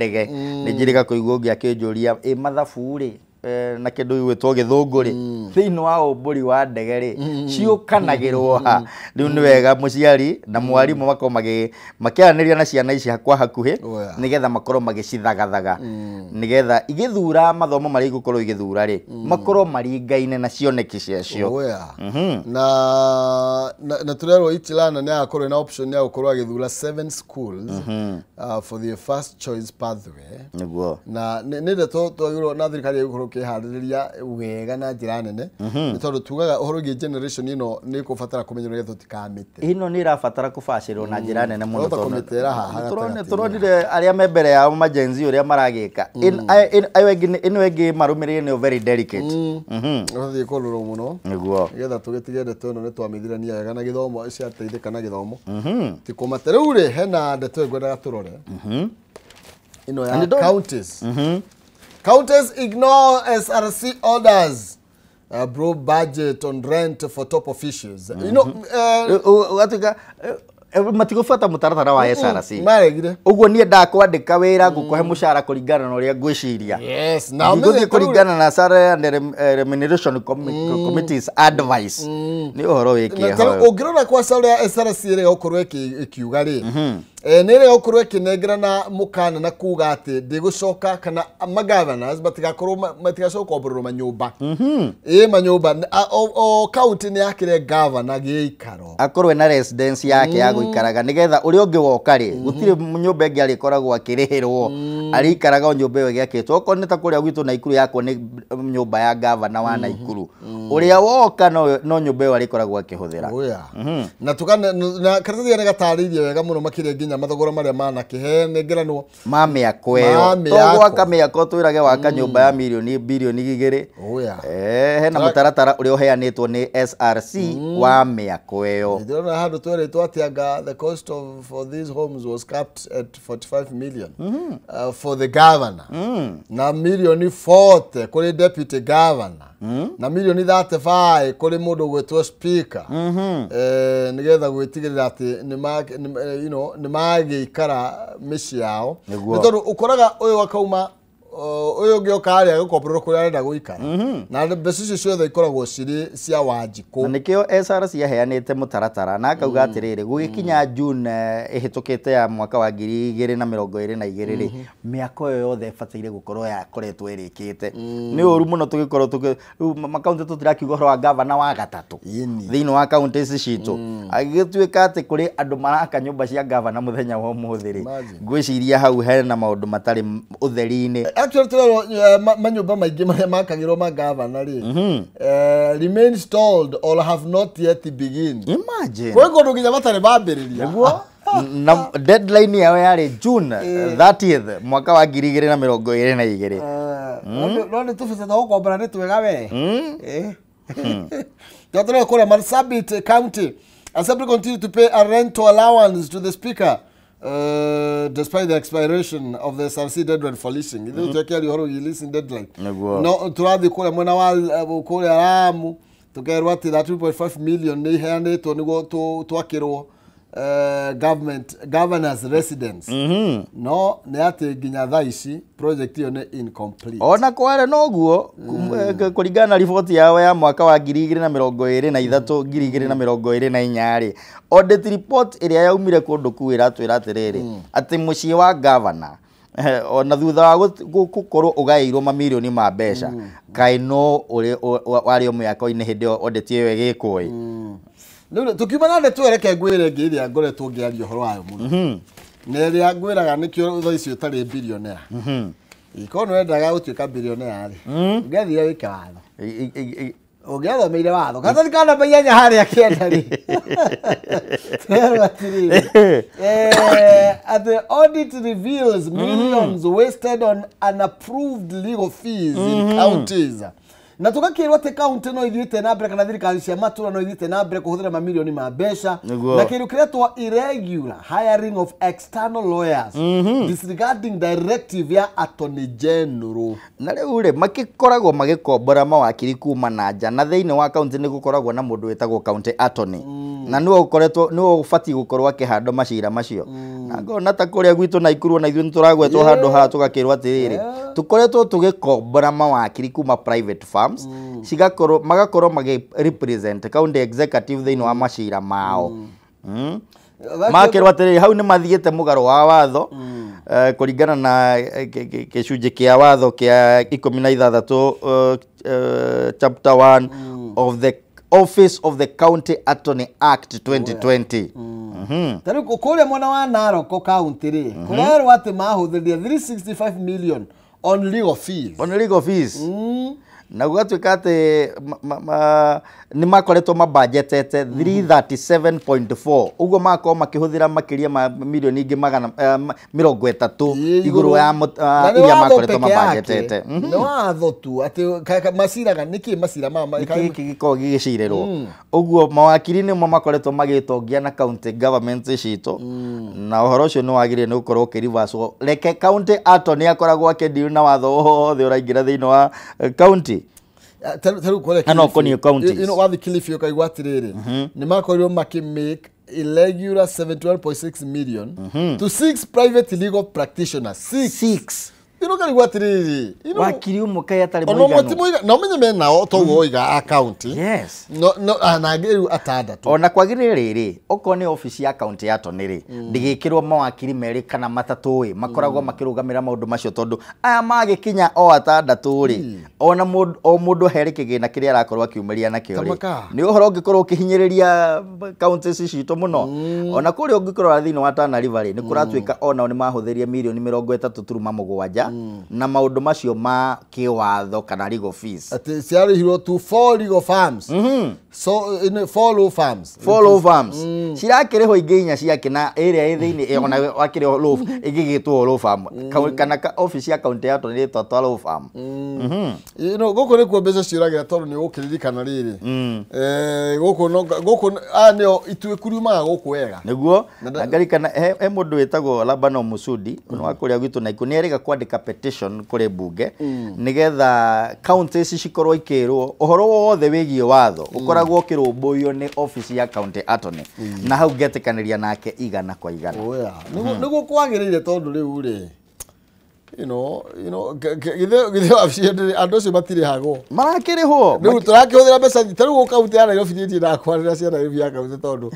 ndege. Nĩ njĩrĩga kũigua ũngĩ akĩnjũria ĩ mathabu rĩ na kĩndũ gĩgwĩtwo gĩthũngũ rĩ thĩinĩ wa ũmbũri wa ndege rĩ ciũkanagĩrwo ha. Rĩu nĩ wega mũciari na mwarimũ makorwo makĩaranĩria na ciana ici kwa hakuhĩ nĩgetha makorwo magĩcithagathaga nĩgetha igĩthura mathomo marĩa igũkorwo igĩthura rĩ makorwo maringaine na cioneki ciacio. Na tũrerwo Itilana nĩ agakorwo na option ya gũkorwo agĩthura 7 schools for the first choice pathway. Nĩguo na nĩ ndeto twagĩrĩirwo na thirikari ĩgũkorwo ĩkĩharĩrĩria wega na njĩra nene nĩ tondũ tugaga ũhoro wĩgiĩ generation ĩno nĩ ĩkũbatara kũmenyerwo nĩgetha tũtikamĩte. Ĩno nĩ ĩrabatara kũbacĩrwo na njĩra nene mũno tondũ tũronire arĩa me mbere yao ma Gen Z ũrĩa maragĩka ĩno ĩngĩ marũmĩrĩire nĩyo very delicate. Ũrathiĩ kũrũrwo mũno nĩguo nĩgetha tũgĩtige ndeto ĩno nĩ twamĩthirania wega na gĩthomo ciateithĩka na gĩthomo ti kũmate. Rĩu rĩ hena ndeto ĩngwendaga tũrore ĩno ya counties. Counties ignore SRC orders, bro budget on rent for top officials. You know, matigũbuata mũtaratara wa SRC. Maregire. Ũguo niĩ ndakwandĩka wĩra ngũkũhe mũcara kũringana na ũrĩa ngwĩciria. Yes, na ngũthiĩ kũringana na Salary and Remuneration Committee's advice. Nĩ ũhoro wĩ kĩeha. Ũngĩrora kwa salary ya SRC ĩrĩa gũkorwo ĩkiuga rĩ nĩ ĩrĩa gũkorwo ĩkĩnengerana mũkana na kuga atĩ ndĩgũcoka kana magovernors matigakorwo matigacoka kuomborerwo manyũmba. Ĩ manyũmba o county nĩ yakĩre governor gĩikaro akorwo na residence yake ya gũikaraga nĩgetha ũrĩa ũngĩ woka rĩ gũtirĩ nyũmba ĩngĩ arĩkoragwo akĩrĩhĩrwo arĩikaraga o nyũmba ĩyo ĩgĩakĩtwo. Okorwo nĩ ta kũrĩa gwitũ Naikuru yakwo nĩ nyũmba ya governor wa Naikuru ũrĩa woka no nyũmba ĩyo arĩkoragwo akĩhũthĩra. Na tukana na karatathi nĩ gatarĩirie wega mũno makĩria nginya mathogora marĩa manakĩhenengeranwo ma mĩako ĩyo. To gwaka mĩako twĩrage waka nyũmba ya mirioni bilioni 2. Hena mũtaratara ũrĩa ũheanĩtwo nĩ SRC wa mĩako ĩyo. Ndĩrona handũ twerĩtwo atĩ anga the cost of for these homes was capped at 45 million for the governor na milioni 40 kũrĩ deputy governor na milioni 35 kũrĩ mũndũ ũgwĩtwo speaker nĩgetha gwĩtigĩrĩra atĩ nĩ magĩikara mĩciĩ yao nĩ tondũ ũkoraga ũyũ akauma ũyũ ũngĩ oka harĩa agĩkomborerwo kũrĩa arenda gũikara na mbeca icio ciothe ikoragwo cirĩ cia Wanjikũ. Na nĩkĩo SRC yaheanĩte mũtaratara na akauga atĩrĩrĩ gũgĩkinya June ĩhĩtũkĩte ya mwaka wa 2022 rĩ mĩako ĩyo yothe ĩbataire gũkorwo yakoretwo ĩrĩkĩte. Nĩ ũru mũno tũgĩkorwo rĩu makaunti tũtirakiuga ũhoro wa gavana wa gatatũ thĩinĩ wa kaunti ici citũ agĩtuĩka atĩ kũrĩ andũ maraka nyũmba cia gavana mũthenya wa ũmũthĩ rĩ ngwĩciria hau hena maũndũ matarĩ ũtheri-inĩ. Actually manyũmba maingĩ marĩa makagĩrwo ma gavana rĩ remain stalled or have not yet begin. Imagine kwĩ kũndũ nginya matarĩ mambĩrĩria. Nĩguo na deadline yao yarĩ June 30th mwaka wa 2022. No nĩ tũbeca twa gũkombora nĩ twega we. Tũratũra kũrĩa Marsabit County Assembly continue to pay a rental allowance to the speaker despite the expiration of the SRC deadline for leasing. Ithuĩ twekĩaria ũhoro wĩgiĩ leasing deadline. No tũrathiĩ kũrĩa mwena wa kũrĩa Lamu tũkerwo atĩ 3.5 million nĩ iheanĩtwo nĩguo twakĩrwo government governor's residence. No nĩ atĩ nginya thaa ici project ĩyo nĩ incomplete. Ona kware noguo kũringana na riboti yao ya mwaka wa 2023 2024 rĩ audit report ĩrĩa yaumire kũndũ kũu ĩratwĩra atĩrĩrĩ atĩ mũciĩ wa governor ona thutha wa gũkorwo ũgaĩirwo mamirioni ma mbeca kaĩ no warĩ o mĩako-inĩ hĩndĩ ĩyo audit ĩyo ĩgĩkwo ĩ. Rĩu tũkiuma na ndeto reke ngwĩre ĩngĩ ĩrĩa ngoretwo ngĩaria ũhoro wayo mũno na ĩrĩa ngwĩraga nĩkĩo thaa ici ũtarĩ billionaire. Ĩkorwo nĩ wendaga gũtuĩka billionaire rĩ ũngĩathire wĩke watho ũngĩathomeire watho karatathi ka namba 8 harĩa kĩenda rĩ twerwo atĩrĩrĩ atĩ audit reveals millions wasted on unapproved legal fees in counties. Na tũgakĩrwo atĩ county no ithiĩte na mbere kana thirikari cia matũra no ithiĩte na mbere kũhũthĩra mamirioni ma mbeca na kĩndũ kĩretwo irregular hiring of external lawyers disregarding directive ya Attorney General. Na rĩu rĩ makĩkoragwo magĩkombora mawakiri kuma na nja, na thĩinĩ wa county nĩ gũkoragwo na mũndũ wĩtagwo county attorney, na nĩwe ũkoretwo nĩwe ũbatiĩ gũkorwo akĩhandwo macira macio. Na ngona ta kũrĩa gwitũ Naikuru na ithuĩ nĩtũragwetwo handũ haha tũgakĩrwo atĩrĩrĩ, tũkoretwo tũgĩkombora mawakiri kuma private firms, cigakorwo magakorwo magĩ represent county executive thĩinĩ wa macira mao. Makĩrwo atĩrĩrĩ, hau nĩ mathiĩte mũgarũ wa watho, kũringana na gĩcunjĩ kĩa watho kĩa 16 chapter 1 of the Office of the County Attorney Act 2020. Ta rĩu kũrĩa mwena wa Narok county rĩ, kũrerwo atĩ mahũthĩrire 365 million on legal fees. On legal fees. Na gũgatuĩka atĩ nĩ makoretwo mabanjetete 337.4, ũguo magakorwo makĩhũthĩra makĩria ma mirioni ingĩ 30 igũrũ ya iria makoretwo mabanjetete. Nĩ watho tu atĩ maciraga nĩkĩ macira nĩkĩ gĩkoragwo gĩgĩcirĩrwo. Ũguo mawakiri nĩmo makoretwo magĩtongia na county government citũ, na ũhoro ũcio nĩ wagĩrĩire nĩ gũkorwo ũkĩrivacwo. Reke county attorney akoragwo akĩdeal na watho wothe ũraingĩra thĩinĩ wa county. Ano koni counties. You know wathi Kilifi ukaigua atiriri, ni makorirwo makimake irregular 71.6 million to 6 private legal practitioners. 6. You know karigua atiriri, wakiri ũmwe kaĩ atarĩ mũiganu. No menye me nao toguo oiga a county. Yes. No no na rĩu atandatũ. Ona kwagĩrĩire rĩrĩ, okorwo nĩ obici ya county attorney rĩ, ndĩgĩkĩrwo mawakiri merĩ kana matatũ ĩ, makoragwo makĩrũgamĩra maũndũ macio, tondũ aya magĩkinya o atandatũ rĩ, ona mũndũ o mũndũ herĩ kĩgĩna kĩrĩa arakorwo akiumĩria nakĩo rĩ, nĩ ũhoro ũngĩkorwo ũkĩhinyĩrĩria county ici citũ mũno. Ona kũrĩa ũngĩkorwo thĩinĩ wa Tana River rĩ, nĩ kũratuĩka onao nĩ mahũthĩrire mirioni 37 na maũndũ macio ma kĩwatho kana legal fees. Atĩ ciarĩhirwo to 4 legal firms. So in 4 law firms. 4 law firms. Cirakĩrĩhwo ingĩ inya ciake na ĩrĩa ĩ thĩinĩ ona wakĩrĩhwo law ĩgĩgĩtwo law firm kana office ya county attorney ĩtwa law firm. You know gũkũ nĩkuo mbeca ciũragĩra tondũ nĩ ũgũkĩririkana rĩrĩ. Gũkũ no gũkũ nĩo ituĩku riumaga gũkũ wega. Nĩguo ngarikana he mũndũ wĩtagwo Labano Musudi wa kũrĩa gwitũ Naikuru nĩ erĩga kwandĩka petition kũrĩ bunge nĩgetha counties cikorwo ikĩrwo ũhoro wothe wĩgiĩ watho ũkoragwo ũkĩrũmbũiyo nĩ office ya county attorney, na hau ngetĩkanĩria nake igana kwa igana. Nĩguo kwagĩrĩire tondũ rĩu rĩ, you know githĩ wabici andũ acio matirĩhagwo, marakĩrĩhwo rĩu tũrakĩhũthĩra mbeca ta rĩu gũkũ kaunti ya Nairobi niĩ ndakwarĩra cia Nairobi ya kaunti tondũ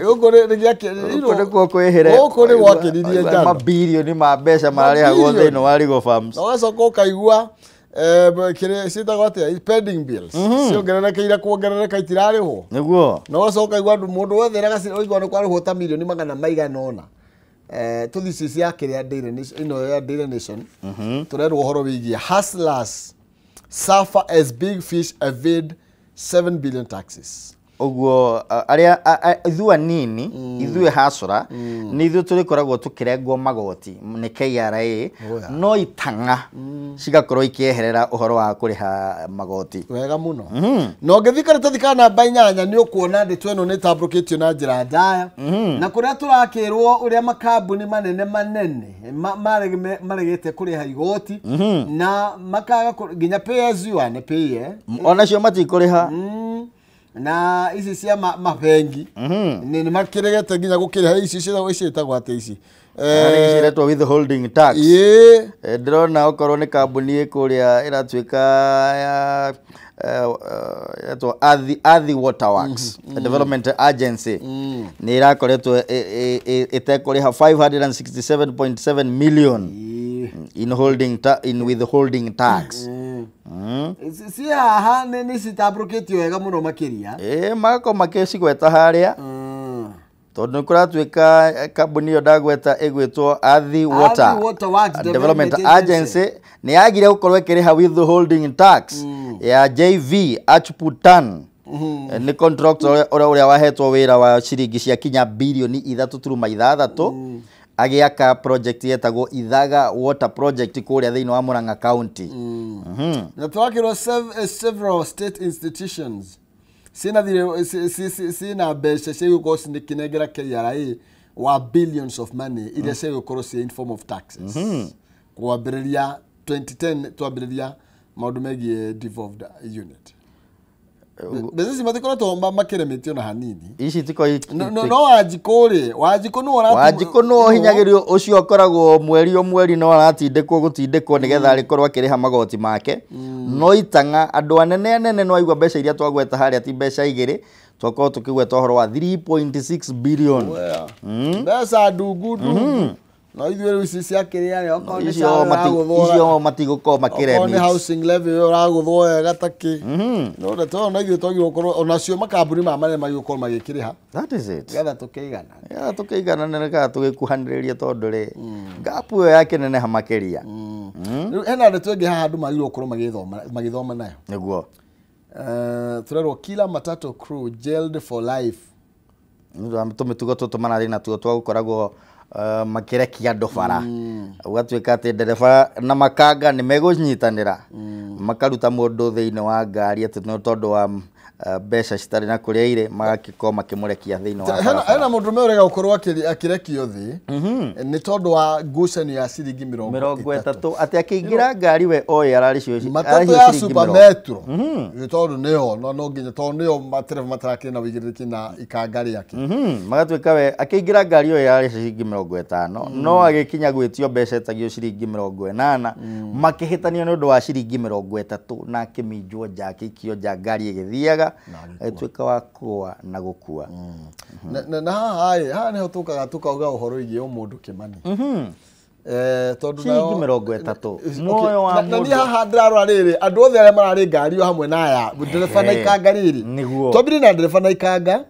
gũkũ nĩkuo kwĩhĩre, gũkũ nĩ gwakĩririe njano, mabirioni ma mbeca mararĩhagwo thĩinĩ wa legal firms, na ũgacoka ũkaigua kĩrĩa ciĩtagwo atĩa pending bills ciongererekeire kuongerereka itirarĩhwo. Nĩguo na ũgacoka ũkaigua andũ mũndũ wothe ũigua nĩ kwarĩhwo ta mirioni magana maigana ũna. Tũthiĩ ici cia kĩrĩa Daily Nation, ĩno ya Daily Nation, tũrerwo ũhoro wĩgiĩ hustlers suffer as big fish evade 7 billion taxes. Ũguo arĩa ithuĩ anini, ithuĩ hustler, nĩ ithuĩ tũrĩkoragwo tũkĩrengwo magoti nĩ KRA, no itang'a cigakorwo ikĩeherera ũhoro wa kũrĩha magoti. Wega mũno. Na ũngĩthiĩ karatathi ka namba 8 nĩ ũkuona ndeto ĩno nĩ ĩtambũrũkĩtio na njĩra ndaya, na kũrĩa tũrakĩrwo ũrĩa makambuni manene manene maregete kũrĩha igoti na makaga nginya pay as you earn, pay onacio matikũrĩha. Na ici cia mabengi nĩ makĩregete nginya gũkĩrĩha ici ciĩtagwo atĩ ici ciretwo withholding tax. Ndĩrona okorwo nĩ kambuni ĩkũrĩa ĩratuĩka ya etwo Athi Waterworks Development Agency nĩ ĩrakoretwo ĩtekũrĩha 567.7 million in withholding tax. Si haha nĩ citambũrũkĩtio wega mũno makĩria. Magakorwo makĩcigweta harĩa tondũ nĩ kũratuĩka kambuni ĩyo ndagweta ĩgwĩtwo Athi Water Development Agency nĩ yagire gũkorwo ĩkĩrĩha withholding tax ya JV Achputan. Nĩ contract ũrĩa wahetwo wĩra wa ciringi cia kinya birioni 3.6. Agĩaka project yetagwo Ithaga Water Project kũrĩa thĩinĩ wa Murang'a County. Na tũrakĩrwo several state institutions ciĩna thirĩ, ciĩna mbeca ciagũkorwo cikĩnengera KRA wa billions of money iria ciagũkorwo ciĩ in form of taxes. Kwambĩrĩria 2010 twambĩrĩria maũndũ megiĩ devolved unit. Mbeca ici matikoretwo makĩremĩtio na hanini. Ici tiko No Wanjikũ rĩ, Wanjikũ nĩwe Wanjikũ nĩwe ũhinyagĩrĩrio ũcio akoragwo mweri o mweri no aratindĩkwo gũtindĩkwo nĩgetha arĩkorwo akĩrĩha magoti make. No itang'a andũ anene anene no aigua mbeca iria twagweta harĩa ti mbeca igĩrĩ, twakorwo tũkĩgweta ũhoro wa 3.6 billion. Mbeca ndungu ndungu. No ithuĩ rĩu ici cia kĩrĩa rĩ, okorwo nĩ icio matigũkorwo makĩremit. Okorwo nĩ housing levy ĩyo ũragũthwo wega ta kĩ. No tondũ na ithuĩ twagĩrĩirwo gũkorwo onacio makambuni maya manene magĩrĩirwo gũkorwo magĩkĩrĩha. That is it. Nĩgetha tũkĩigana. Nĩgetha tũkĩigana nĩgetha tũgĩkuhanĩrĩrie tondũ rĩ, gap ĩyo yakĩneneha makĩria. Rĩu hena ndeto ĩngĩ haha andũ magĩrĩirwo gũkorwo magĩthoma nayo. Nĩguo. Tũrerwo killer matatu crew jailed for life. Tũmĩtugo tũtũ mararĩ natuo twa gũkoragwo makĩrekia andũ bara. Ũgatuĩka atĩ ndereba na makanga nĩ megũnyitanĩra makaruta mũndũ thĩinĩ wa ngari atĩ nĩ tondũ wa mbeca citarĩ na kũrĩa irĩ magagĩkorwo makĩmũrekia thĩinĩ wa barabara. Hena mũndũ ũrega gũkorwo akĩrekio thĩ nĩ tondũ wa ngucanio ya ciringi mĩrongo ĩtatũ atĩ akĩingĩra ngari we oĩ ararĩcio matatũ ya Super Metro nĩ tondũ nĩyo no nginya tondũ nĩyo matereba matarakĩrĩ na ũigĩrĩrĩki na ikanga rĩake. Magatuĩka we akĩingĩra ngari oĩ ararĩcio ciringi 50 no agĩkinya gwĩtio mbeca etagio ciringi 80 makĩhĩtanio nĩ ũndũ wa ciringi 30 na akĩminjwo nja akĩikio nja ngari ĩgĩthiaga ĩtuĩka wa kũgũa na gũkua. Na haha haha nĩho tũkaga tũkauga ũhoro wĩgiĩ ũmũndũ Kĩmani. Tondũ ciringi 30 muoyo wa mũndũ. Na niĩ haha ndĩrarora rĩrĩ andũ othe arĩa mararĩ ngari o hamwe na aya ndereba na ikanga rĩrĩ twambire na ndereba na ikanga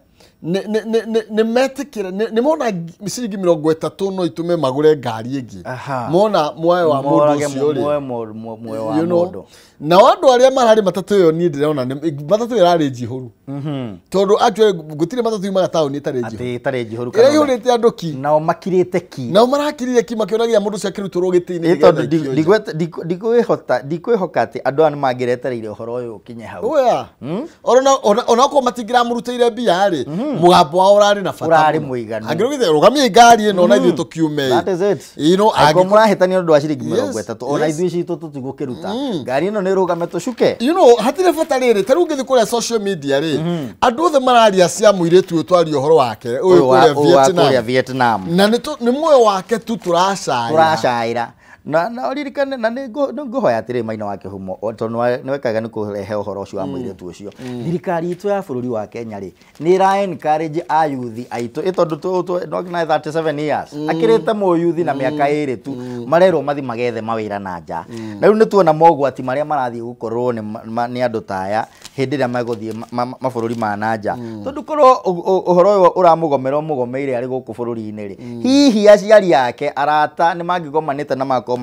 nĩ metĩkĩra nĩ mona ciringi 30 no itũme magũre ngari ĩngĩ mona muoyo wa mũndũ ũcio rĩ muoyo wa mũndũ. Na andũ arĩa mararĩ matatũ ĩyo niĩ ndĩrona matatũ ĩyo ĩrarĩ njihũru tondũ actually gũtirĩ matatũ yumaga taũni ĩtarĩ njihũru atĩ ĩtarĩ njihũru kana ĩrĩa ĩihũrĩte andũ ki nao makirĩte ki nao marakirire ki makĩonagia mũndũ ũcio akĩrutũrwo gĩtĩ-inĩ tondũ ndikwĩhoka atĩ andũ aya nĩ mangĩretereire ũhoro ũyũ ũkinye hau. Ona okorwo matingĩramũrutĩire mbia rĩ mũgambo wao ũrarĩ na bata ũrarĩ mũiganu angĩrugĩte rũgamia ngari ĩno na ithuĩ tũkiume. That is it. Angĩkorwo mũrahĩtania ũndũ wa ciringi 30 ona ithuĩ citũ tũtigũkĩruta ngari ĩno nĩ ĩrũgame tũcuke. Hatirĩ bata rĩrĩ ta rĩu ũngĩthiĩ kũrĩa social media rĩ andũ othe mararia cia mũirĩtu ũyũ twaria ũhoro wake ũyũ kũrĩa Vietnam na nĩ muoyo wake tu tũracaĩra na ũririkane na nĩ ngũhoya atĩrĩ Maina wa Kĩhumo tondũ nĩ wekaga nĩ kũrehe ũhoro ũcio wa mũirĩtu ũcio. Thirikari itũ ya bũrũri wa Kenya rĩ nĩ ĩra encourage ayuthi aitũ ĩ tondũ no nginya 37 years akĩrĩte mũyuthi na mĩaka ĩrĩ tu marerwo mathi magethe mawĩra na nja. Na rĩu nĩ tuona mogwati marĩa marathiĩ gũkorwo nĩ andũ ta aya hĩndĩ ĩrĩa megũthiĩ mabũrũri ma na nja tondũ korwo ũhoro ũyũ ũramũgomera ũmũgomeire arĩ gũkũ bũrũri-inĩ rĩ hihi aciari ake arata nĩ mangĩgomanĩte na makorwo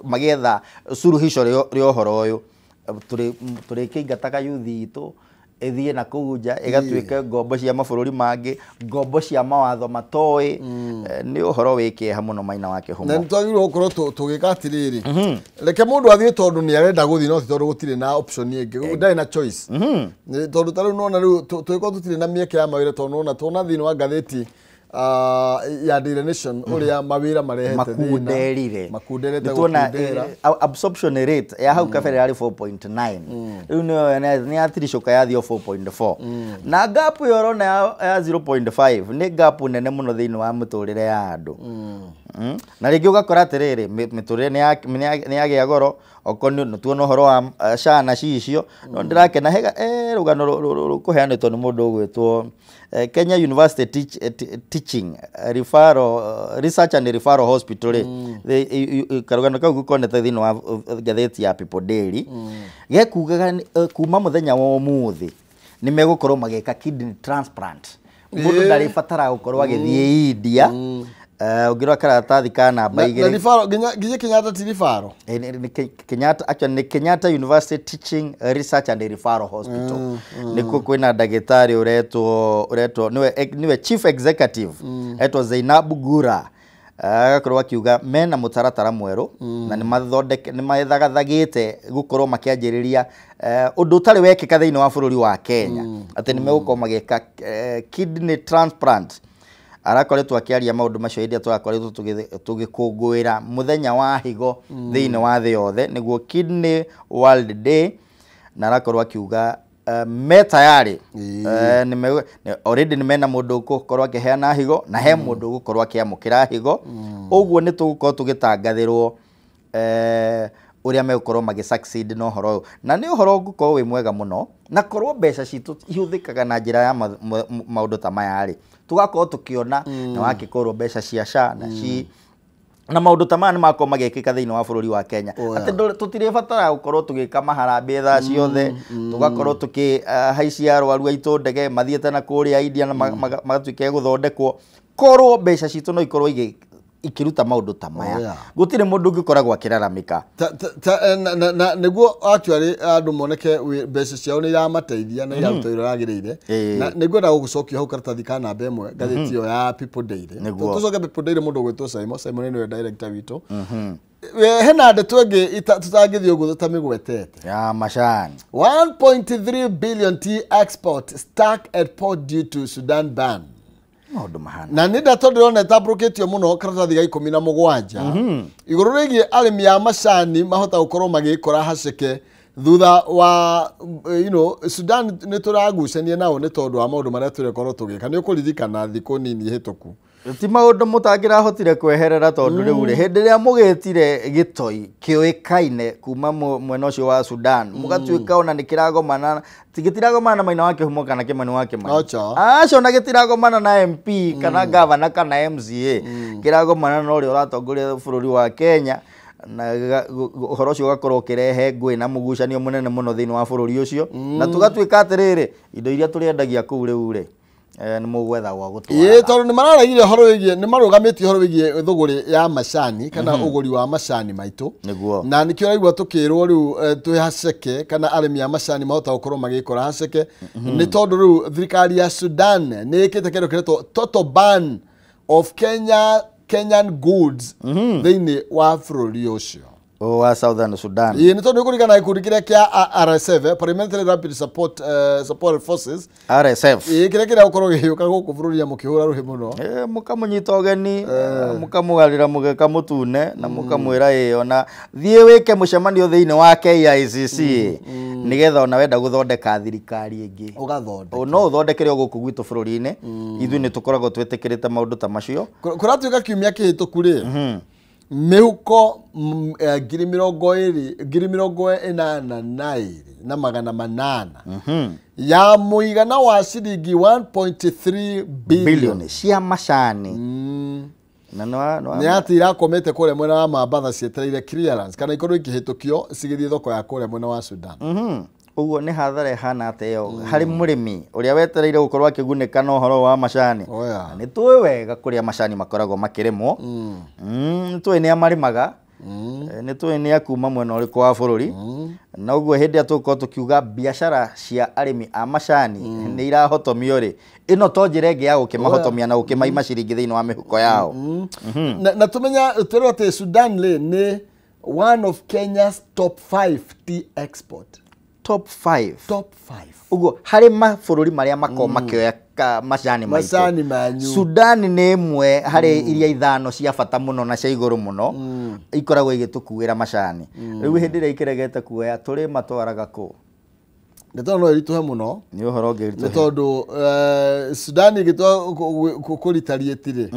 magĩetha suluhisho rĩa ũhoro ũyũ. Tũrĩkĩingataga yuthi itũ ĩthiĩ na kũu nja ĩgatuĩke ngombo cia mabũrũri mangĩ ngombo cia mawatho matoĩ. Nĩ ũhoro wĩ kĩeha mũno Maina wa Kĩhumo. Na nĩ twagĩrĩirwo gũkorwo tũgĩka atĩrĩrĩ reke mũndũ athiĩ tondũ nĩ arenda gũthiĩ no ti tondũ gũtirĩ na option ĩngĩ ndarĩ na choice tondũ ta rĩu nĩwona rĩu tũgĩkorwo tũtirĩ na mĩeke ya mawĩra tondũ nĩwona tuona thĩinĩ wa ngathĩti ya Daily Nation ũrĩa mawĩra marehete makunderire makunderete gũkundera absorption rate ya hau kabere yarĩ 4.9 rĩu nĩ yatiricũka yathiĩ 4.4 na gap ĩyo ũrona ya 0.5 nĩ gap nene mũno thĩinĩ wa mĩtũrĩre ya andũ. Na rĩngĩ ũgakora atĩrĩrĩ mĩtũrĩre nĩ yagĩa goro okorwo nĩ tuona ũhoro wa SHA na cicio no ndĩrakena hega rũgano rũkũheanĩtwo nĩ mũndũ ũgwĩtwo Kenya University Teaching Referral Research and Referral Hospital rĩ karũgano kau gũkonete thĩinĩ wa ngathĩti ya People Daily gekugaga kuma mũthenya wa ũmũthĩ nĩ megũkorwo magĩka kidney transplant mũndũ ndarĩbataraga gũkorwo agĩthiĩ India. Ũngĩrora karatathi ka namba igĩrĩ na referral nginya Kenyatta ti referral Kenyatta actually nĩ Kenyatta University Teaching Research and Referral Hospital nĩkuo kwĩna ndagĩtarĩ ũretwo nĩwe chief executive etwo Zainab Gura. Agakorwo akiuga mena mũtaratara mwerũ na nĩ mathagathagĩte gũkorwo makĩanjĩrĩria ũndũ ũtarĩ wekĩka thĩinĩ wa bũrũri wa Kenya, atĩ nĩ megũkorwo magĩka kidney transplant. Arakoretwo akĩaria maũndũ macio hĩndĩ ĩrĩa tũrakoretwo tũgĩkũngũĩra mũthenya wa higo thĩinĩ wa thĩ yothe, nĩguo Kidney World Day, na arakorwo akiuga me tayari, already nĩ mena mũndũ ũgũkorwo akĩheana higo na he mũndũ ũgũkorwo akĩamũkĩra higo. Ũguo nĩ tũgũkorwo tũgĩtangathĩrwo ũrĩa megũkorwo magĩ succeed na ũhoro ũyũ, na nĩ ũhoro ũngĩkorwo wĩ mwega mũno, na korwo mbeca citũ ihũthĩkaga na njĩra ya maũndũ ta maya rĩ, tũgakorwo tũkĩona na wakĩkorwo mbeca cia SHA na ci na maũndũ ta maya nĩ makorwo magĩkĩka thĩinĩ wa bũrũri wa Kenya, atĩ tũtirĩbatara gũkorwo tũgĩka maharambĩ thaa ciothe, tũgakorwo tũkĩhaicia arwaru aitũ ndege mathiĩte na kũrĩa India na magatuĩka gũthondekwo. Korwo mbeca citũ no ikorwo ikĩruta maũndũ ta maya, gũtirĩ mũndũ ũngĩkoragwo akĩraramĩka. Nĩguo actually andũ moneke mbeca ciao nĩ iramateithia na iraruta wĩra ũragĩrĩire. Na nĩngwenda gũgũcokia hau karatathi ka namba ĩmwe ngathĩti ĩyo ya People Daily. Tũcoke People Daily, mũndũ ũgwĩtwo Simon, Simon nĩwe director witũ. Hena ndeto ĩngĩ tũtangĩthiĩ ũguo tũtamĩgwetete ya macani. 1.3 billion tea export stuck at port due to Sudan ban. Na nĩ ndeto ndĩrona ĩtambũrũkĩtio mũno karatathi ga 17 igũrũ rĩgiĩ arĩmi a macani mahota gũkorwo magĩkora haceke thutha wa Sudan nĩ tũragucania nao nĩ tondũ wa maũndũ marĩa tũrekorwo tũgĩka. Nĩ ũkũririkana thikũ nini hĩtũku ti maũndũ mũtangĩrahotire kweherera, tondũ rĩu rĩ hĩndĩ ĩrĩa mũgĩtire gĩtoi kĩũĩkaine kuma mwena ũcio wa Sudan, mũgatuĩka ona nĩ kĩragomana, gĩtiragomana na Maina wa Kĩhumo kana Kĩmani wa Kĩmani, acio na gĩtiragomana na MP kana gavana kana MCA, kĩragomana na ũrĩa ũratongoria bũrũri wa Kenya, na ũhoro ũcio ũgakorwo ũkĩrehe ngũĩ na mũgucanio mũnene mũno thĩinĩ wa bũrũri ũcio, na tũgatuĩka atĩrĩrĩ indo iria tũrĩendagia kũu rĩu rĩ nĩ mũgwetha gwa gũtwara. Tondũ nĩ mararagia ũhoro wĩgiĩ, nĩ marũgamĩtie ũhoro wĩgiĩ thũgũrĩ ya macani kana ũgũri wa macani maitũ, na nĩkĩo ũraigua tũkĩrwo rĩu twĩ haceke kana arĩmi a macani mahota gũkorwo magĩkora haceke, nĩ tondũ rĩu thirikari ya Sudan nĩ ĩkĩte kĩndũ kĩretwo total ban of Kenyan goods thĩinĩ wa bũrũri ũcio wa Southern Sudan. Nĩ tondũ nĩkũringana gĩkundi kĩrĩa kĩa RSF, Parliamentary Rapid Support Forces, RSF, kĩrĩa kĩrĩa gũkorwo gĩgĩũka gũkũ bũrũri mũkĩhũra rũhĩ mũno, mũkamũnyita ũgeni, mũkamũgarĩra mũgeka mũtune na mũkamwĩra ĩ ona thiĩ wĩke mũcemanio thĩinĩ wa KICC nĩgetha ona wenda gũthondeka thirikari ĩngĩ ũgathondeka, no ũthondekere o gũkũ gwitũ bũrũri-inĩ. Ithuĩ nĩ tũkoragwo twĩtĩkĩrĩte maũndũ ta macio. Kũratuĩka kiumia kĩhĩtũku rĩ, mĩhuko 82,800 ya mũigana wa ciringi 1.3 billion cia macani. Na nĩ atĩ irakomete kũrĩa mwena wa Mambatha cietereire clearance kana ikorwo ikĩhĩtũkio cigĩthiĩ thoko ya kũrĩa mwena wa Sudan. Ũguo nĩ hathara ĩhana atĩa ĩyo harĩ mũrĩmi ũrĩa wetereire gũkorwo akĩgunĩka na ũhoro wa macani. Nĩ tũĩ wega kũrĩa macani makoragwo makĩrĩmwo, nĩ tũĩ nĩa marĩmaga, nĩ tũĩ nĩ a kuma mwena ũrĩkũ wa bũrũri, na ũguo hĩndĩ ĩrĩa tũgũkorwo tũkiuga biacara cia arĩmi a macani nĩ irahotomio rĩ, ĩno to njĩra ĩngĩ ya gũkĩmahotomia na gũkĩmaima ciringi thĩinĩ wa mĩhuko yao. Na tũmenya twĩrwo atĩ Sudan rĩ nĩ one of Kenya's top 5 tea export. Top 5. Top 5. Ũguo harĩ mabũrũri marĩa makoragwo makĩoya macani maitũ, macani manyu, Sudan nĩ ĩmwe harĩ iria ithano cia bata mũno na cia igũrũ mũno ikoragwo igĩtũkuĩra macani. Rĩu hĩndĩ ĩrĩa ikĩregete kuoya tũrĩ matwaraga kũ? Ndeto no ĩritũhe mũno, nĩ ũhoro ũngĩritũhe nĩ tondũ Sudan ĩgĩtua kũritariĩti rĩ,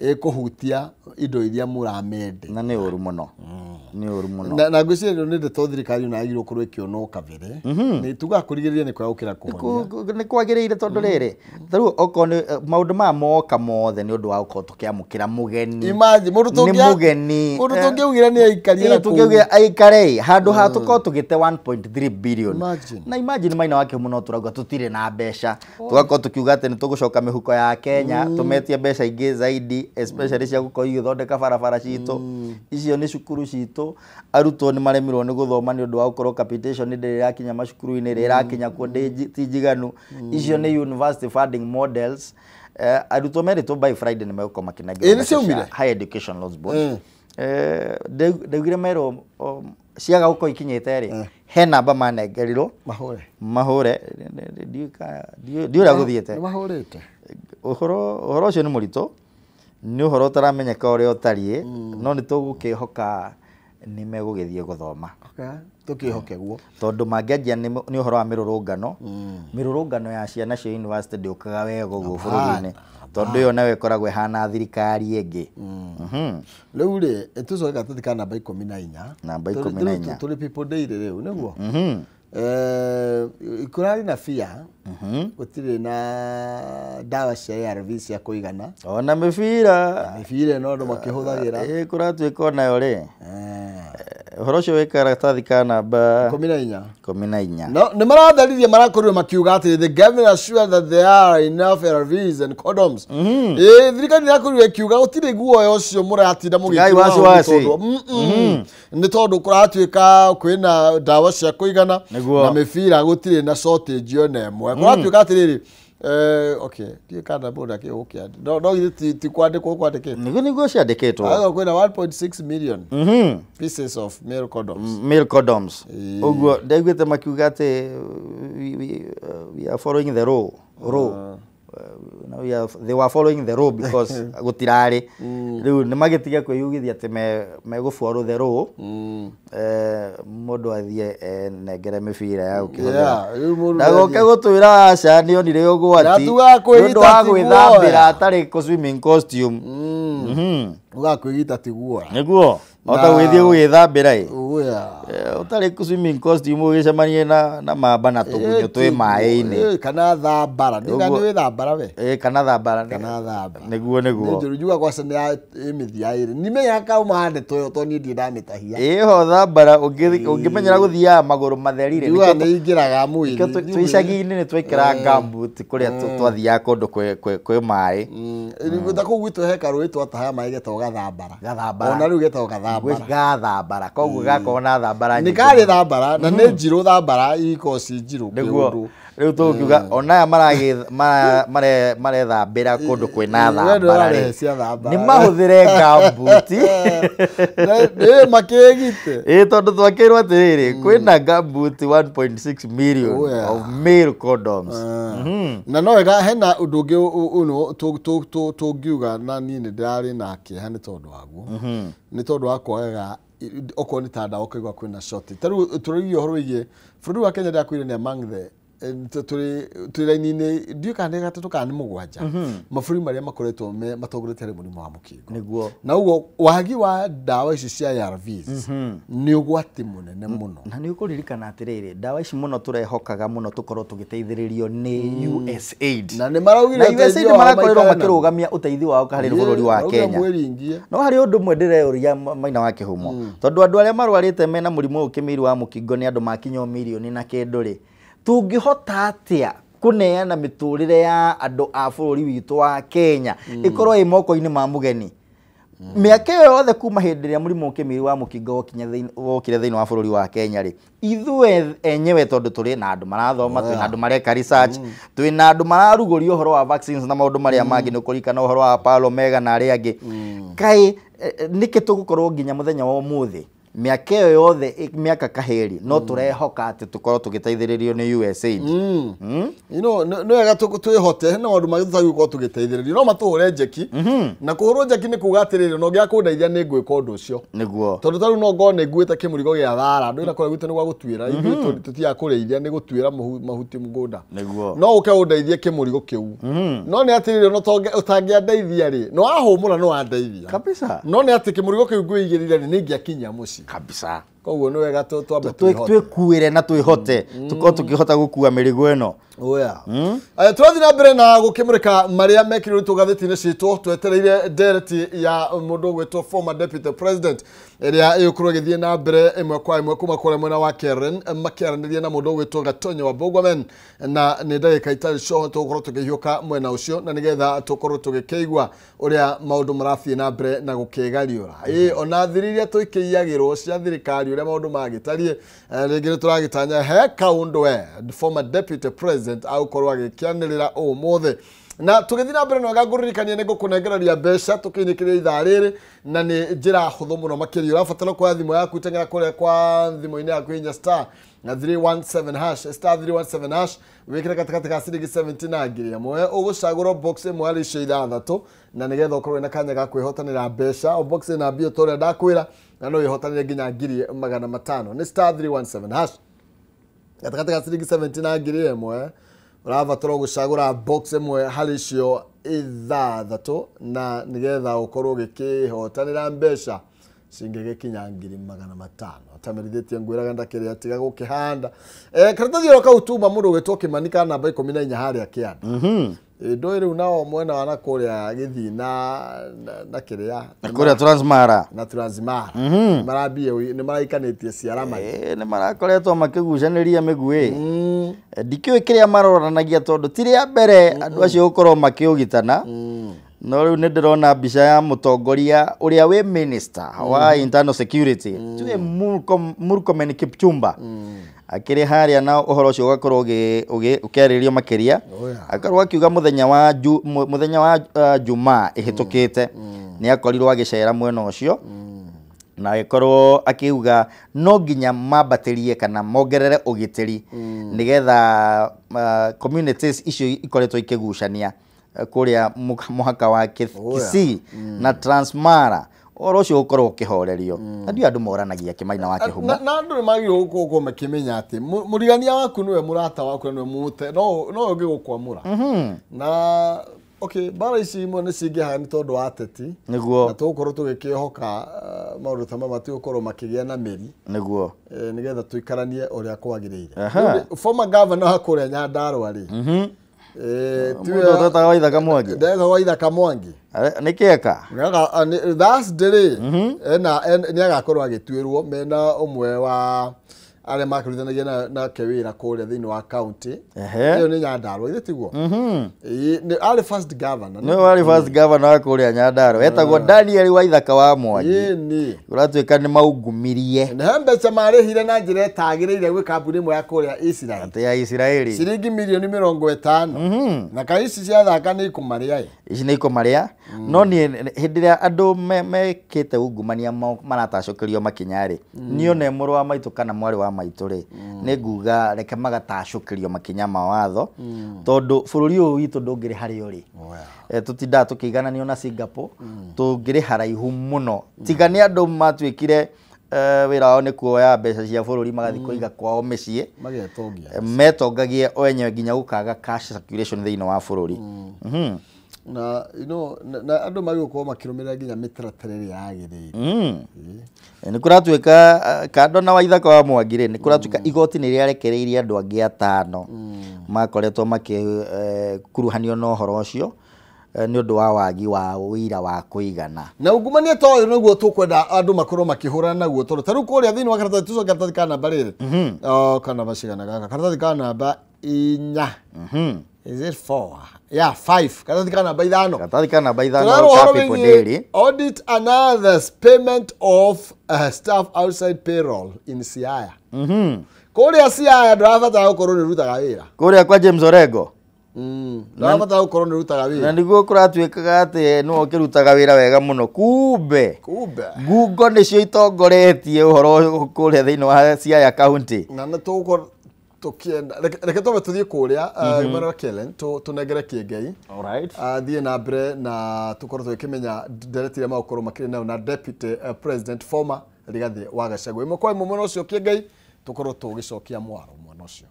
ĩkũhutia indo iria mũramende, na nĩ ũru mũno, nĩ ũru mũno. Na ngwĩciria nĩ ndeto thirikari ona yagĩrĩirwo gũkorwo ĩkĩonwo kabere, nĩ tugaga kũrigĩrĩria nĩ kwega gũkĩra kũhonia. Nĩ kwagĩrĩire tondũ rĩrĩ tarĩu okorwo nĩ maũndũ maya moka mothe nĩ ũndũ wa gũkorwo tũkĩamũkĩra mũgeni. Imagine mũndũ tũngĩaugire nĩ aikarire kũu, tũngĩaugire aikare handũ ha tũkorwo tũgĩte 1.3 billion. Na imagine Maina wa Kĩhumo no tũrauga tũtirĩ na mbeca, tũgakorwo tũkiuga atĩ nĩ tũgũcoka mĩhuko ya Kenya tũmetie mbeca ingĩ zaidi, especially cia gũkorwo igĩthondeka barabara citũ, icio nĩ cukuru citũ, arutwo nĩ maremirwo nĩ gũthoma nĩ ũndũ wa gũkorwo capitation ndĩrĩ ĩrakinya macukuru-inĩ, ĩrĩ ĩrakinya kuo ti njiganu, icio nĩ university funding models. Arutwo merĩtwo by Friday nĩ megũkorwo makĩnengerwo Ĩ, nĩ ciaumire? Higher Education Loans Board. Ndaugire merwo ciaga gũkorwo ikinyĩte rĩ, he namba manengerirwo mahũre. Mahũre. Ndiũĩ ũrĩa gũthiĩte. Nĩ mahũrĩte. Ũhoro ũcio nĩ mũritũ, nĩ ũhoro ũtaramenyeka ũrĩa ũtariĩ, no nĩ tũgũkĩhoka nĩ megũgĩthiĩ gũthoma. Okay. Tũkĩhoke guo. Tondũ mangĩanjia nĩ ũhoro wa mĩrũrũngano, mĩrũrũngano ya ciana cia university ndĩũkaga wega ũguo bũrũri-inĩ, tondũ ĩyo nayo ĩkoragwo ĩhana thirikari ĩngĩ. Rĩu rĩ, tũcoke karatathi ka namba 14. Namba 14. Tũrĩ People Daily rĩu nĩguo. Kũrarĩ na bia, gũtirĩ na ndawa cia ARV cia kũigana. Ona mĩbira. Mĩbira ĩno andũ makĩhũthagĩra. Ĩ kũratuĩka onayo rĩ. Ũhoro ũcio wĩ karatathi ka namba 14. 14. No, nĩ maratharirie marakorirwo makiuga atĩ the government assured that there are enough ARVs and condoms. Ĩ thirikari ĩrakorirwo ĩkiuga gũtirĩ guoya ũcio mũratinda Tigai mũgĩkĩrwo wasiwasi. Nĩ tondũ kũratuĩka kwĩna ndawa cia kũigana Nĩguo. na mĩbira gũtirĩ na shortage ona ĩmwe. Kũratuĩka atĩrĩrĩ, okay, ndiũĩ kana mũndũ akĩgũkĩandĩka. No no githĩ ti kwandĩkwo kwandĩkĩtwo. Nĩguo ciandĩkĩtwo. Haha kwĩna 1.6 million pieces of male condoms. Male condoms. Ũguo ndaiguĩte makiuga atĩ we are following the law. Law. No, they were following the law because gũtirarĩ. Rĩu nĩ magĩtiga kwĩyugithia atĩ megũ follow the law. Mũndũ athiĩ enengere mĩbira ya gũkĩhũthĩra. Yeah, rĩu mũndũ Ndagoke nĩathiĩ. gũtwĩra aca nĩ onire ũgwati. Na tugaga kwĩgita Nĩ ũndũ wa ti gwĩthambĩra guoya. atarĩ kũ swimming costume. Ũgakwĩgita ti guoya. Nĩguo. Ota gũgĩthiĩ gũgĩthambĩra ĩ. Guoya. Ũtarĩ kũ swimming costume ũgĩcemanie na mamba na tũgunyũ twĩ maĩ-inĩ. Kana thambara. Nĩ Ũguo. wĩ thambara we. Kana thambara. Kana thamba. Nĩguo Nĩ nĩguo. njũru njuga kwaca nĩ ya ĩ mĩthia ĩrĩ. Nimenyaga kauma ndeto ĩyo tondũ niĩ ndirĩ ndamĩtahia. Ĩho thambara ũngĩmenyera gũthiaga magũrũ matherire. Njugaga nĩ ingĩraga mwĩrĩ. Nĩkĩo twĩ icagi-inĩ nĩ twekĩraga gumboot kũrĩa twathiaga kũndũ kwĩ maĩ. Ta kũu gwitũ he karũĩ twatahaga maĩ getagwo gathambara. Gathambara. Ona rĩu getagwo gathambara. Gathambara. Koguo gakorwo na thambara Nĩ nyingĩ karĩ mũno. thambara na nĩ njirũ thambara ikoragwo ci njirũ Nĩguo. kĩũndũ. Rĩu tũgũkiuga ona aya marethambĩra kũndũ kwĩna We thambara ndũrarehe rĩ, cia thambara. nĩ mahũthĩre gumboot. Nĩ makĩgite. Ĩ tondũ twakĩrwo atĩrĩrĩ, kwĩna gumboot 1.6 million Oh, yeah. of male condoms. Na no wega hena ũndũ ũngĩ ũno tũngiuga na niĩ nĩ ndĩrarĩ na kĩeha nĩ tondũ waguo. Nĩ tondũ wa kwagaga okorwo nĩ ta ndawa ũkaigua kwĩna shortage. Ta rĩu tũraugia ũhoro wĩgiĩ bũrũri wa Kenya ndĩrakwĩrire nĩ among the tũrĩ raini-inĩ ndiũĩ kana nĩ gatatũ kana nĩ mũgwanja mabũrũri marĩa makoretwo matongoretie harĩ mũrimũ wa mũkingo. Nĩguo. Na ũguo wagi wa ndawa ici cia ARVs nĩ ũgwati mũnene mũno. Na nĩ ũkũririkana atĩrĩrĩ, ndawa ici mũno tũrehokaga mũno tũkorwo tũgĩteithĩrĩrio nĩ USAID. Na nĩ maraugire Na USAID ũteithio wao marakorirwo maikare naguo. makĩrũgamia ũteithio wao harĩ bũrũri wa Maraugire Kenya. mwĩringie. No harĩ ũndũ ũmwe ndĩreyũria Maina wa Kĩhumo, tondũ andũ arĩa marwarĩte mena mũrimũ ũyũ kĩmiri wa mũkingo nĩ andũ makinya o mirioni na kĩndũ rĩ, tũngĩhota atĩa kũneana mĩtũrĩre ya andũ a bũrũri witũ wa Kenya ĩkorwo ĩ moko-inĩ ma mũgeni? Mĩaka ĩyo yothe kuma hĩndĩ ĩrĩa mũrimũ kĩmiri wa mũkingo wokire thĩinĩ wa bũrũri wa Kenya rĩ, ithuĩ enyewe tondũ tũrĩ na andũ marathoma, twĩ na andũ mareka research, twĩ na andũ mararugũria ũhoro wa vaccines na maũndũ marĩa mangĩ, nĩ ũkũririkana ũhoro wa Paul Omega na arĩa angĩ. Kaĩ nĩkĩ tũgũkorwo nginya mũthenya wa ũmũthĩ mĩaka ĩyo yothe, mĩaka kahĩri, no tũrehoka atĩ tũkorwo tũgĩteithĩrĩrio nĩ USAID? You know, nĩ wega twĩhote hena maũndũ mangĩ tũtagĩrĩirwo gũkorwo tũgĩteithĩrĩrio no matũhũre njeki. Na kũhũrwo njeki nĩ kuga atĩrĩrĩ, no ngĩaga kũndeithia nĩ ngwĩka ũndũ ũcio. Nĩguo. Tondũ ta rĩu no ngorwo nĩ nguĩte kĩmũrigo gĩa thara, ndũĩ na kũrĩa gwitũ nĩ gwa gũtuĩra, ithuĩ tũthiaga kũrĩithia nĩ gũtuĩra mahuti mũgũnda. Nĩguo. No ũke ũndeithie kĩmũrigo kĩu. No nĩ atĩrĩrĩ, no ũtangĩandeithia rĩ, no wahũmũra no wandeithia. Kabisa. No nĩ atĩ kĩmũrigo kĩu ngwĩigĩrĩire rĩ, nĩ ingĩakinya mũciĩ. Kabisa. Koguo nĩ wega twambe twĩhote. Twĩkuĩre na twĩhote, tũkorwo tũkĩhota gũkua mĩrigo ĩno. Oya. Aya tũrathiĩ na mbere na gũkĩmũrĩka marĩa mekĩrirwo ngathĩti-inĩ citũ, twetereire ndereti ya mũndũ ũgwĩtwo former deputy president ĩrĩa ĩgũkorwo ĩgĩthiĩ na mbere ĩmwe kwa ĩmwe kuma kũrĩa mwena wa Karen, makĩaranĩria na mũndũ ũgwĩtwo Gatonyo wa Bogwamen, na nĩ ndagĩka itarĩ coho tũgũkorwo tũkĩhiũka mwena ũcio na nĩgetha tũkorwo tũgĩkĩigua ũrĩa maũndũ marathiĩ na mbere na gũkĩgariũra. Ĩ ona thiri iria tũikĩiyagĩrwo cia thirikari ũrĩa maũndũ magĩtariĩ, rĩngĩ nĩ tũragĩtanya he kaũndũ we former deputy president agũkorwo agĩkĩanĩrĩra ũmũthĩ. Na tũgĩthiĩ na mbere na wega ngũririkania nĩ ngũkũnengereria mbeca tũkĩinĩkĩria ithaa rĩrĩ na nĩ njĩra hũthũ mũno makĩria. Ũrabatara kuoya thimũ yaku teng'era kũrĩa kwa thimũ-inĩ yaku hinya star na 317 hash, star 317 hash, wĩkĩre gatagatĩ ka ciringi 70 na ngiri ĩmwe, ũgũcagũra box ĩmwe harĩ icio ithathatũ na nĩgetha ũkorwo wĩna kanya ga kwĩhotanĩra mbeca. O box ĩna mbia ta ũrĩa ndakwĩra na no wĩhotanĩre nginya 500,000. Nĩ star 317 hash gatagatĩ ka ciringi 70 na ngiri ĩmwe, ũrabatara gũcagũra box ĩmwe harĩ icio ithathatũ na nĩgetha ũkorwo ũgĩkĩhotanĩra mbeca cingĩgĩkinya 500,000. Atamerithĩtie ngwĩraga ndakĩrĩa tiga gũkĩhanda. Karatathi ĩyo kau tuma mũndũ ũgĩtwo Kĩmani ka namba 14 harĩa kĩanda. Ndũĩ rĩu nao mwena wa nakũrĩa Gĩthii na kĩrĩa na kũrĩa Transmara na Transmara marambie nĩ maraikanĩtie ciara mai. Nĩ marakoretwo makĩgucanĩria mĩguĩ. Ndikĩũĩ kĩrĩa maroranagia tondũ ti rĩa mbere andũ acio gũkorwo makĩũgitana. No rĩu nĩ ndĩrona mbica ya mũtongoria ũrĩa wĩ minister wa internal security tuwe Murkomen Kipchumba akĩrĩ harĩa na ũhoro ũcio ũgakorwo ũkĩarĩrĩrio makĩria. Akorwo akiuga mũthenya wa Jumaa ĩhĩtũkĩte nĩ akorirwo agĩcera mwena ũcio na agĩkorwo akiuga no nginya mambatĩrie kana mongerere ũgitĩri nĩgetha communities icio ikoretwo ikĩgucania kũrĩa mũhaka wa Kisii na Transmara. Ũhoro ũcio ũkorwo ũkĩhorerio. Na ndiũ andũ moranagia Kĩmaina wa Kĩhumo. Na andũ nĩ magĩrĩirwo gũkorwo makĩmenya atĩ mũrigania waku nĩwe mũrata waku na nĩwe mũte no ũngĩgũkwamũra. Na okay, mbara ici imwe nĩ cingĩhaga nĩ tondũ wa ateti. Nĩguo. Na tũgũkorwo tũgĩkĩhoka maũndũ ta maya matigũkorwo makĩgĩa na mĩri. Nĩguo. Nĩgetha tũikaranie ũrĩa kwagĩrĩire. Former governor wa kũrĩa Nyandarua rĩ. Mũndũ ũtetaga Waithaka Mwangi. Ndetha Waithaka Mwangi. Nĩ kĩeka? Thursday rĩ, nĩ agakorwo agĩtuĩrwo mena ũmwe wa arĩa makĩrutithanagia nake wĩra kũrĩa thĩinĩ wa county. Ĩyo nĩ Nyandarua, ithe tiguo? Arĩ first governor. Nĩwe warĩ first governor wa kũrĩa Nyandarua. Etagwo Daniel Waithaka wa Mwangi. Ĩni. Ũratuĩka nĩ maungumirie. Nĩ mbeca marĩhire na njĩra ĩtagĩrĩire gwĩ kambuni ĩmwe ya kũrĩa Israel. Atĩ ya Israeli. Ciringi mirioni 50. Na kaĩ ici ciathaka nĩ ikũmarĩa ĩ. Ici nĩ ikũmarĩa. No niĩ hĩndĩ ĩrĩa andũ mekĩte ungumania maratacũkĩrio makinya rĩ, niĩ one mũrũ wa maitũ kana mwarĩ wa maitũ rĩ, nĩ nguga reke magatacũkĩrio makinya ma watho tondũ bũrũri ũyũ witũ ndũngĩrĩ harĩa ũrĩ. Tũtindaga tũkĩigananio na Singapore, tũngĩrĩ haraihu mũno. Tiga nĩ andũ matuĩkire wĩra wao nĩ kuoya mbeca cia bũrũri magathiĩ kũiga kwao mĩciĩ. Magetongia. Metongagie o enyewe nginya gũkaga cash circulation thĩinĩ wa bũrũri. Na you know, na andũ magĩrĩirwo gũkorwo makĩrũmĩrĩra nginya mĩtaratara ĩrĩa yagĩrĩire. Nĩ kũratuĩka kando na Waithaka wa Mwangi rĩ, nĩ kũratuĩka igoti nĩ rĩarekereirie andũ angĩ atano makoretwo makĩkuruhanio na ũhoro ũcio nĩ ũndũ wa wagi wa ũira wa kũigana. Na ungumania ta ũyũ nĩguo tũkwenda andũ makorwo makĩhũrana naguo tondũ ta rĩu kũrĩa thĩinĩ wa karatathi tũcoke karatathi ka namba rĩrĩ. Ka namba cigana gaka? Karatathi ka namba 4. Is it 4? Yeah, 5. Karatathi ka namba 5. Karatathi ka namba 5 ka People Daily. Audit another's payment of staff outside payroll in Siaya. Kũrĩa Siaya ndũrabatara gũkorwo nĩ ũrutaga wĩra. Kũrĩa kwa James Orengo. Ndũrabatara gũkorwo nĩ ũrutaga wĩra. Na nĩguo kũratuĩkaga atĩ nĩwe ũkĩrutaga wĩra wega mũno. Kumbe. Kumbe. Ngungo nĩcio itongoretie ũhoro kũrĩa thĩinĩ wa Siaya County. Na nĩ tũgũkorwo tũkĩenda reke twambe tũthiĩ kũrĩa mwena wa Kellen tũnengere Kĩengei thiĩ na mbere na tũkorwo tũgĩkĩmenya ndereti ĩrĩa magũkorwo makĩrĩ nayo na Deputy President former Rigathi wa Gachagua. Ĩmwe kwa ĩmwe mwena ũcio Kĩengei tũkorwo tũgĩcokia mwaro mwena ũcio.